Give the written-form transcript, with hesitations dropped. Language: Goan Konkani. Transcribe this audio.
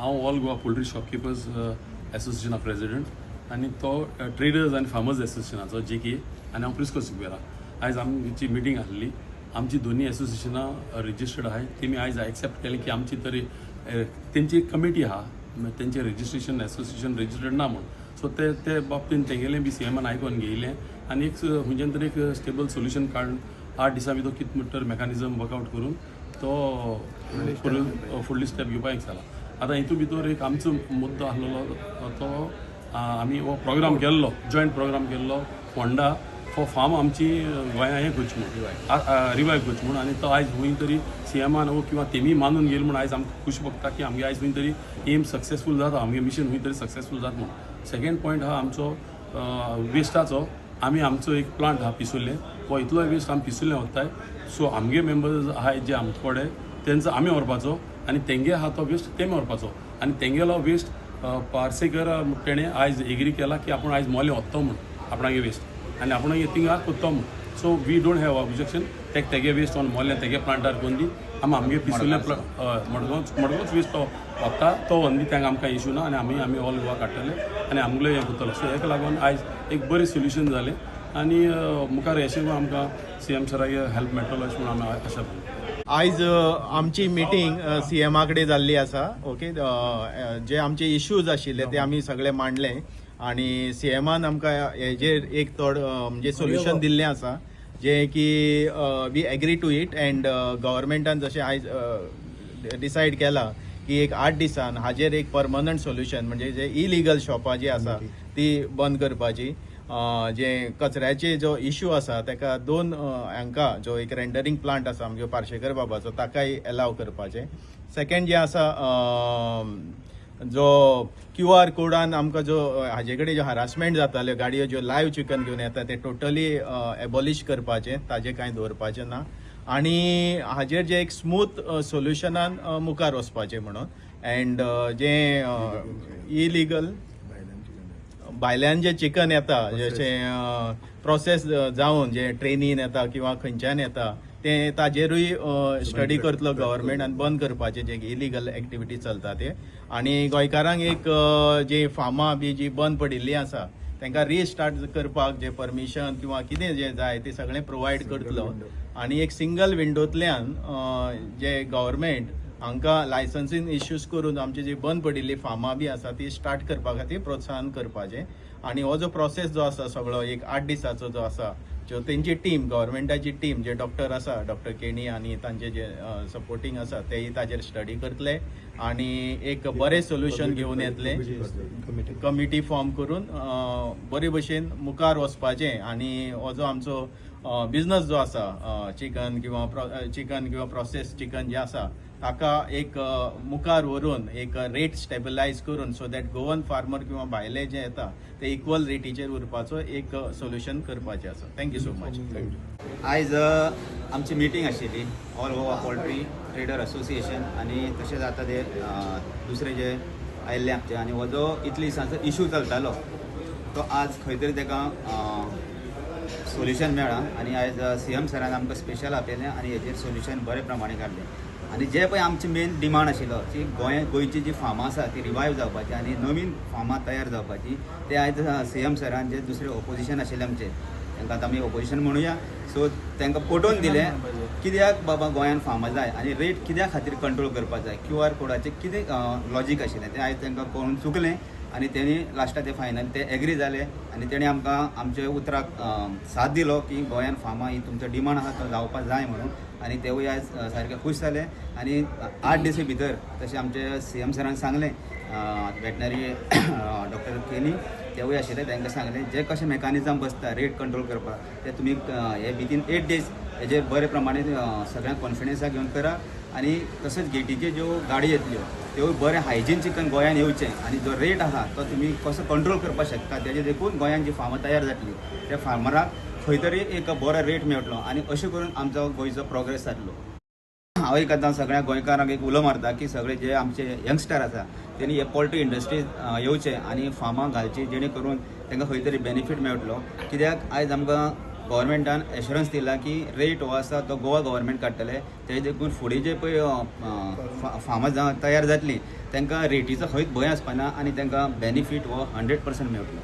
हांव ऑल गोवा पोल्ट्री शॉपकिपर्स एसोसिएशना प्रेसिडेंट आनी तो ट्रेडर्स आनी फार्मर्स एसोसिएशनाचो जे के आनी हांव प्रिस्को सिक्वेरा. आयज आमची मिटींग आसली. आमची दोनी एसोसिएशनां रजिस्टर्ड आहाय. तेमी आयज एक्सेप्ट केलें की आमची तरी तेंची एक कमिटी आहा, तेंचें रजिस्ट्रेशन एसोसिएशन रजिस्टर्ड ना म्हूण. सो ते ते बाबतीन तेंगेलें बी सीएमान आयकोन घेयलें आनी एक खंयच्यान तरी एक स्टेबल सोल्युशन काडून 8 दिसां भितर कितें म्हणटा मेकॅनिजम वर्कआउट करून तो फुडली स्टेप घेवपाक एक जाला. आतां हितून भितर एक आमचो मुद्दो आसलेलो तो आमी हो प्रोग्राम केल्लो, जॉयंट प्रोग्राम केल्लो फोंडा फॉर फार्म आमची गोंया हें करची म्हूण, रिवायव करची म्हूण. आनी तो आयज खंय तरी सीएमान वो किंवा तेमी मानून घेयलें म्हूण आयज आमकां खुशी भोगता की आमगे आयज खंय तरी एम सक्सेसफूल जाता, आमगे मिशन खंय तरी सक्सेसफूल जाता म्हूण. सेकेंड पॉयंट आहा आमचो वेस्टाचो. आमी आमचो एक प्लांट आहा पिसुल्ले, हो इतलोय वेस्ट आमी पिसुल्ले व्हरताय. सो आमगे मेंबर्स आहाय जे आमचे कडेन तेंचो आमी व्हरपाचो आनी तेंगे आहा तो वेस्ट तेमी व्हरपाचो. आनी तेंगेलो वेस्ट पार्सेकर तेणें आयज एग्री केला की आपूण आयज मोलें व्हरतो म्हूण आपणागे वेस्ट आनी आपूण थिंगा कोत्तो म्हूण. So we don't have objection. तेक तेगे वेस्ट ऑन मोलें तेगे प्लांटार करून दी. आमी आमगे पिसुल्ले, हय, मडगांव मडगांवच वेस्ट तो व्हरता तो व्हरून दी. तांकां आमकां इशू ना आनी आमी आमी ऑल गोवा काडटले आनी आमगेले हें करतलो. सो हेका लागून आयज एक बरें सोल्युशन जालें आनी मुखार अशें करून आमकां सीएम सरागे हेल्प मेळटलो अशें म्हणून आमी आशा बाळगुता. आयज आमची मिटींग सीएमा कडेन जाल्ली आसा. ओके, जे आमचे इश्यूज आशिल्ले ते आमी सगळे मांडले आनी सीएमान आमकां हेजेर एक थोड म्हणजे सोल्युशन दिल्लें आसा, जें की we agree to it. And गव्हर्मेंटान जशें आयज डिसायड केला की एक 8 दिसान हाजेर एक परमनंट सोल्युशन, म्हणजे जे इलिगल शॉपां जी आसा ती बंद करपाची, जे कचऱ्याचे जो इश्यू आसा ताका दोन हांकां जो एक रेंडरिंग प्लांट आसा आमगे पार्शेकर बाबाचो ताकाय एलाव करपाचें. सेकंड जें आसा, जो क्यू आर कोडान आमकां जो हाजे कडेन जो हरासमेंट जाताल्यो, गाडयो ज्यो लायव्ह चिकन घेवन येता ते टोटली एबॉलिश करपाचें, ताजें कांय दवरपाचें ना आनी हाजेर जे एक स्मूथ सोल्युशनान मुखार वचपाचें म्हणून. अँड जें इलिगल भायल्यान जे चिकन येता, जशें प्रोसेस जावन जे ट्रेनीन येता किंवा खंयच्यान येता ते, ताजेरूय स्टडी करतलो गव्हर्मेंट आनी बंद करपाचें जे इलिगल एक्टिविटी चलता ते. आनी गोंयकारांक एक जी फार्मां बी जी बंद पडिल्लीं आसा तांकां रिस्टार्ट करपाक जे परमिशन किंवा कितें जें जाय तें सगळें प्रोवायड करतलो आनी एक सिंगल विंडोंतल्यान जे गव्हर्मेंट हांकां लायसन्सींग इश्यूज करून आमची जी बंद पडिल्ली फार्मां बी आसा ती स्टार्ट करपा खातीर प्रोत्साहन करपाचें. आनी हो जो प्रोसेस जो आसा सगळो एक 8 दिसाचो जो आसा, ज्यो तेंची टीम, गव्हर्मेंटाची टीम जे डॉक्टर आसा, डॉक्टर केणी आनी तांचे जे सपोर्टींग आसा तेय ताजेर स्टडी करतले आनी एक बरें सोल्युशन घेवन येतले. कमिटी फॉर्म करून बरे भशेन मुखार वचपाचें. आनी हो जो आमचो बिजनस जो आसा चिकन किंवा प्रोसेस चिकन जे आसा ताका एक मुखार व्हरून एक रेट स्टेबलायज करून, सो that Goan farmer किंवा भायले जे येता ते इक्वल रेटीचेर उरपाचो एक सोल्युशन करपाचें आसा. Thank you so much. आयज आमची मिटींग आशिल्ली all Goa poultry trader association आनी तशेंच आतां ते दुसरे जे आयिल्ले आमचे. आनी हो जो इतले दिसांचो इशू चलतालो तो आज खंय तरी ताका सोल्युशन मेळ्ळां. आनी आयज सी एम सरान आमकां स्पेशल आपयलें आनी हेजेर सोल्युशन बरे प्रमाणे काडलें. आनी जे पळय आमचे मेन डिमांड आशिल्लो की गोंय गोंयची जी फार्मां आसा ती रिवायव जावपाची आनी नवीन फार्मां तयार जावपाची, ते आयज सी एम सरान जे दुसरे ओपोजिशन आशिल्ले आमचे, तांकां आतां आमी ओपोजिशन म्हणुया, सो तांकां पटोवन दिलें कित्याक बाबा गोंयान फार्मां जाय आनी रेट कित्या खातीर कंट्रोल करपाक जाय, क्यू आर कोडाचें कितें लॉजीक आशिल्लें तें आयज तांकां कळून चुकलें. आनी तेणी लास्टाक ते फायनल ते एग्री जाले आनी तेणी आमकां आमच्या उतराक साथ दिलो की गोंयान फार्मां ही तुमचो डिमांड आहा तो जावपा जाय म्हणून. आनी तेवूय आयज सारके खूश जाले. आनी 8 दिसा भितर तशें आमचे सी एम सरान सांगलें, वेटनरी डॉक्टर केनी तेवूय आशिल्ले, तांकां सांगलें जे कशें मेकानिजम बसता रेट कंट्रोल करपाक ते तुमी हे विदीन 8 डेज हेजेर बरे प्रमाणे सगळ्यांक कॉन्फिडन्साक घेवन करा. आनी तशेंच गेटीच्यो ज्यो गाडी येतल्यो त्योय बरें हायजीन चिकन गोंयान येवचें आनी जो रेट आहा तो तुमी कसो कंट्रोल करपाक शकता तेजे देखून गोंयान जी फार्मां तयार जातली त्या फार्मराक खंय तरी एक बरो रेट मेळटलो आनी अशें करून आमचो गोंयचो प्रोग्रेस जातलो. हांव एक आतां सगळ्या गोंयकारांक एक उलो मारता की सगळे जे आमचे यंगस्टर आसा तेणी हे पोल्ट्री इंडस्ट्रीज येवचे आनी फार्मां घालची, जेणे करून तांकां खंय तरी बेनिफीट मेळटलो. कित्याक आयज आमकां गव्हर्मेंटान एश्योरन्स दिला की रेट हो आसा तो गोवा गव्हर्मेंट काडटले. ते देखून फुडें जे पळय फार्मां तयार जातलीं तांकां रेटीचो खंयच भंय आसपाना आनी तांकां बेनिफीट हो 100% मेळटलो.